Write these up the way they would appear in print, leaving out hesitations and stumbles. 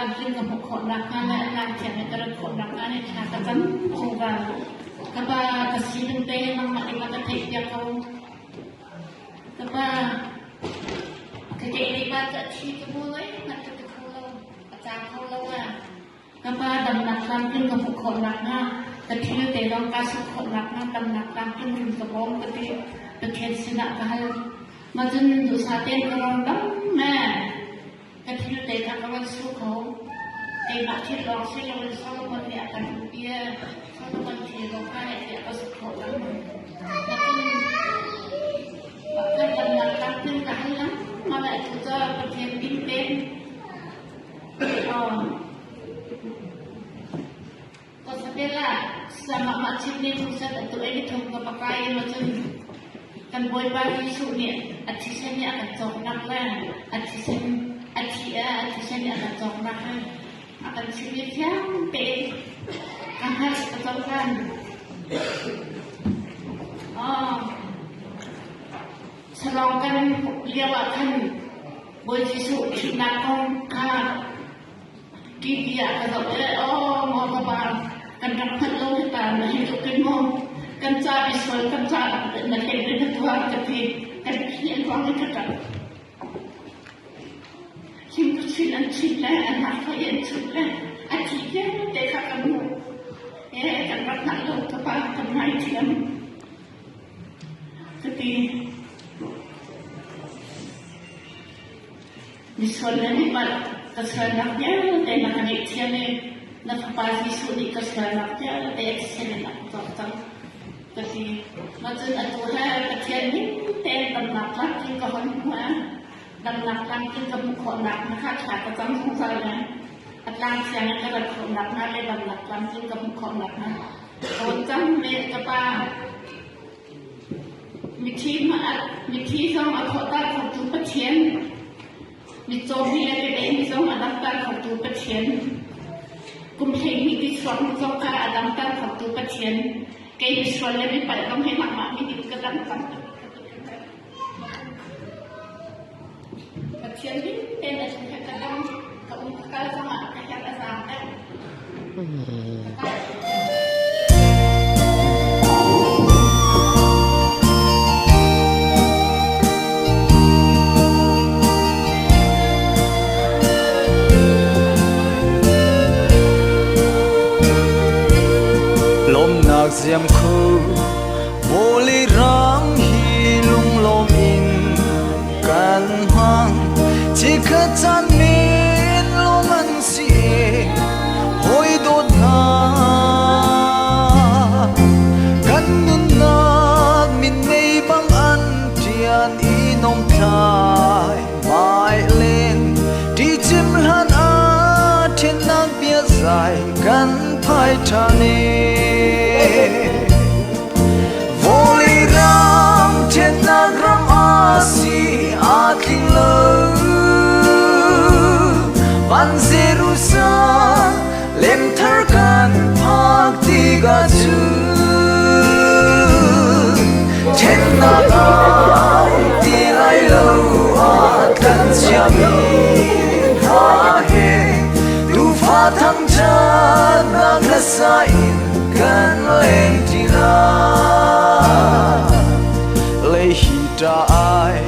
tlamtling ka hmuh khawh nakhnga le a tlamthiang in ka rat khawh nakhnga nih thla ka cam zungzal. Ka pa ka sining te nangmah nih na ka theihpiak ko. Ka pa ka kehlei pa cu a thi ka mu lai hngat ka ti kho lo. A cang kho lo ah. Ka pa damnak tlamtling ka hmuh khawh nakhnga ka thil te zong kaa suk khawh nakhnga damnak tlamtling rin ka bawm ka ti. Pathian sinah ka hal. Mah cun duhsah tein ka ram dam me. Ka thil te kha ka van su kho. Keimah thil lawng si loin Solomon nih a kan hmuh i Solomon thil zong kha heh tiah ka suk khawh lengmang. Mah cun mah kan damnak tlamtling ka hal lengmang le atu cu Pathian din tein Mah chimmi thungsat a tuah i thung ka pakai i cun kan Bawipa Jesuh nih a thisen nih a kan cawknak le a thisen a thi ah a thisen nih a kan cawknak le a kan chimh i fiang tein ka hngalh ka cohlan. Salawng kan lio ah khan Bawi Jesuh thihnak kong kha TV ah ka zoh i aw maw ka pa kan rak hngalh lo hi ta na hi tluk in maw kan ca i sual kan ca na hleng in na tuar ka ti kan khi an ruang in ka ṭap. Thing chin an chin le an hak i an chut le a thi vialte kha kan hmuh. Eh kan rak hngalh lo ka pa kan ngaithiam. Ka ti. Misual le mipalh ka sualnak vialte na ka ngaihthiam i na Fapa Jesuh nih ka sualnak vialte a thisen in a ka cawk cang ka ti. Mah cun atu he Pathian ning tein damnak tlamtling ka hon hmu i damnak tlamtling ka hmuh khawh nakhnga kha thla ka cam zungzal i a tlang thiang in ka rat khawh nakhnga le damnak tlamtling ka hmuh khawh nakhnga ka cam ve ka Pa. Mithi zong a thawhter khotu Pathian, mitcaw mi le kebei mi zong a damter khotu Pathian, kum 12 ti chuak mi zong kha a damter khotu Pathian, kei misual le mipalh zong hi nangmah min in ka dam cang. Pathian min tein a chung he ka dam, ka um ka kal zongah ka herh a zaang deuh. Lawmnak ziam khu Bawli ram hi lunglawm in kan hmang Chikhat caan men lawm an si e hawi dawt hna Kan nunnak minmei bang an ṭian i nomtlai mai len Ti cim hlan ah ṭhennak bia zai kan phai ṭhan e Vawlei ram ṭhennak ram a si aa tling lo. Van Jerusalem thar kan phak tikah cun ṭhennak a um ti lai lo ah kan chiami hna he tuufa thangṭhatnak hlasa in kan leng ṭi lai. Lei hi ṭa ai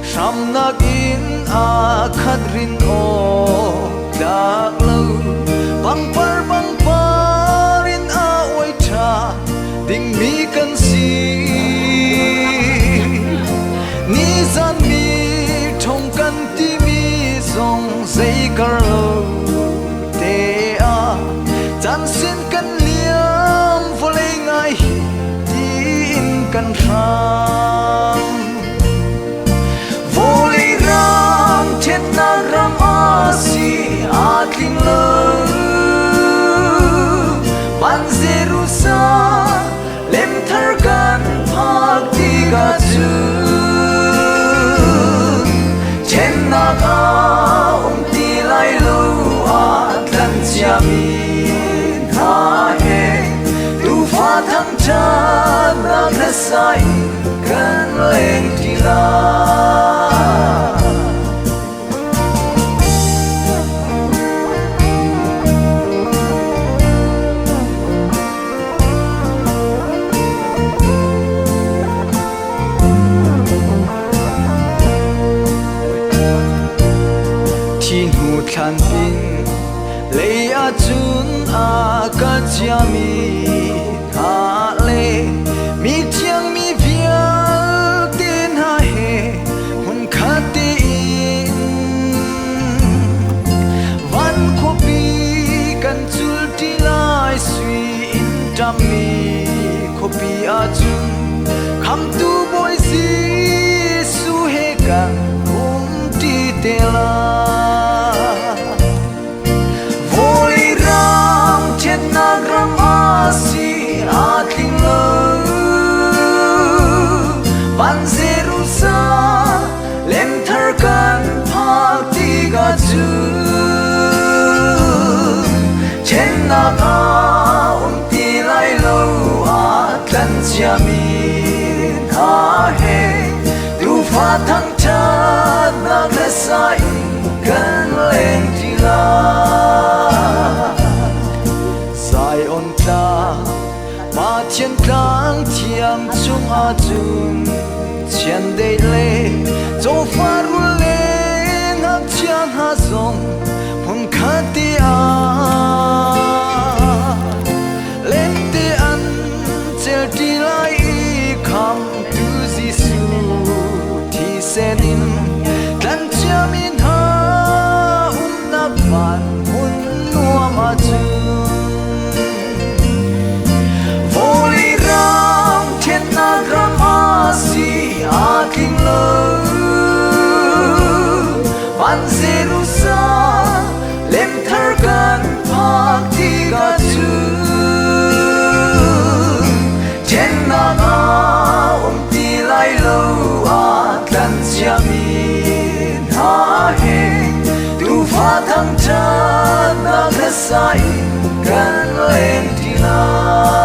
hramnak in aa khat rin awk tlak lo pangpar pangpar in a uai ṭha dingmi kan si. Nizan mi ṭhong kan timi zong zei kar lo te ah caan sin kan liam vawlei ngai hi tiin kan hram. Vawlei ram ṭhennak ram a si aa tling lo. Van Jerusalem thar kan phak tikah cun ṭhennak a um ti lai lo ah tlanh ciami hna he tuufa thangṭhatnak hlasa in kan leng ṭi lai. A ka ciami hna le mi thiangmi vialte hna he hmunkhat tein van khuapi kan cul ṭi lai. Sui in ṭammi khuapi ahcun Khamtu Bawi Jesuh he kan um ṭi te lai. Vawlei ram ṭhennak ram a si aa tling lo. Van Jerusalem thar kan phak tikah cun ṭhennak a um ti lai lo. Aa tlan ciami hna he tuufa thangṭhatnak le sa in kan leng ṭi lai. Zion tlang, Pathian tlang thiang cungah cun chiandeih le cawfa rul le ngakchia hna zong hmunkhat te ah lente an celṭi lai i Khamhtu Jesuh thisen in tlanciami hna umnak van hmun nuam ahcun vawlei ram ṭhennak ram a si aa tling lo. Van Jerusalem thar kan phak tikah cun ṭhennak a um ti lai lo. Aa tlan ciami hna he tuufa thangṭhatnak hlasa in kan leng ṭi lai.